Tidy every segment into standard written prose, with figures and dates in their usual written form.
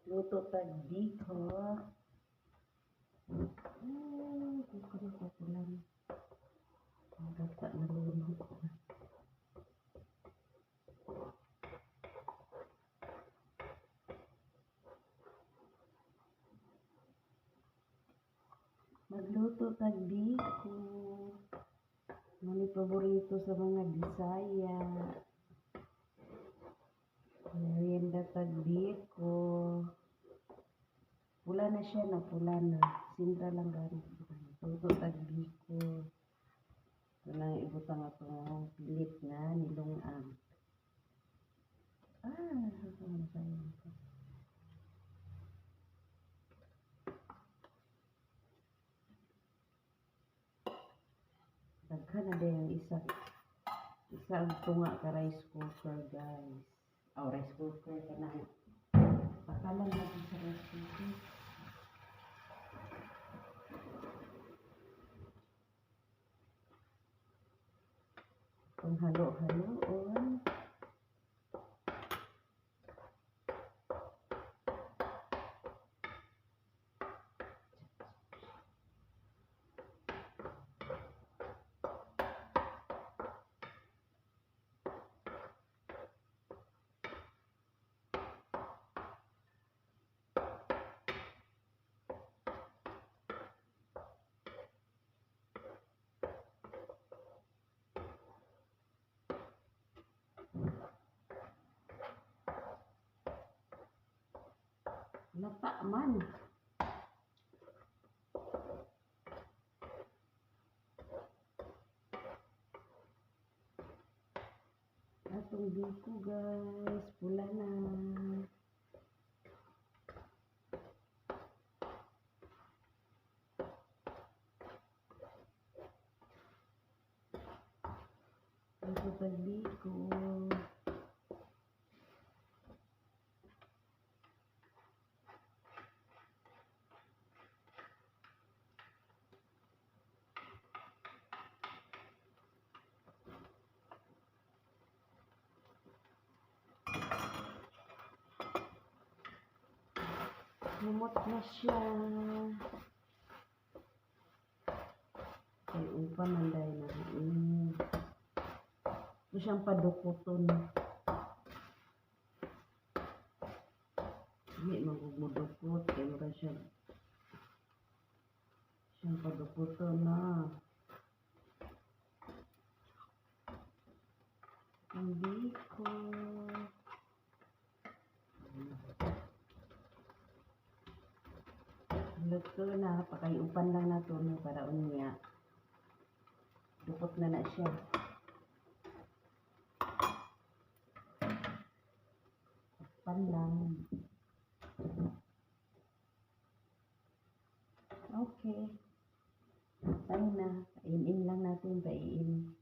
Luto tag biko. Ay, kuko na kukulang. Ang gata na lunok. Magluto tag biko. Mani paborito sa mga Bisaya. Merienda tag biko. Pula na siya na pula na. Sintra lang gani. Luto tag biko. Ito na ibutang atong pilit na nilungan. Ah, ito na sayang ko. Daghan na din yung isa. Isa ang tunga ka rice cooker, guys. Oh, rice cooker ka na. Pakalan natin sa rice cooker. Kung halo-haloon. Lata man. Atong biko, guys, pula na. Luto tag biko. Lumot na siya. Kay upan man dahil na. Ito siyang padukuton. Hindi magmudukot. Kaya mura siya. Siyang padukuton na. Ang biko. Luto na. Pakayupan lang na to, no, para unya. Dukot na na siya. Upan lang. Okay. Tayo na. Kainin lang natin. Paiin.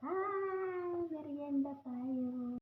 Hi! Merienda tayo.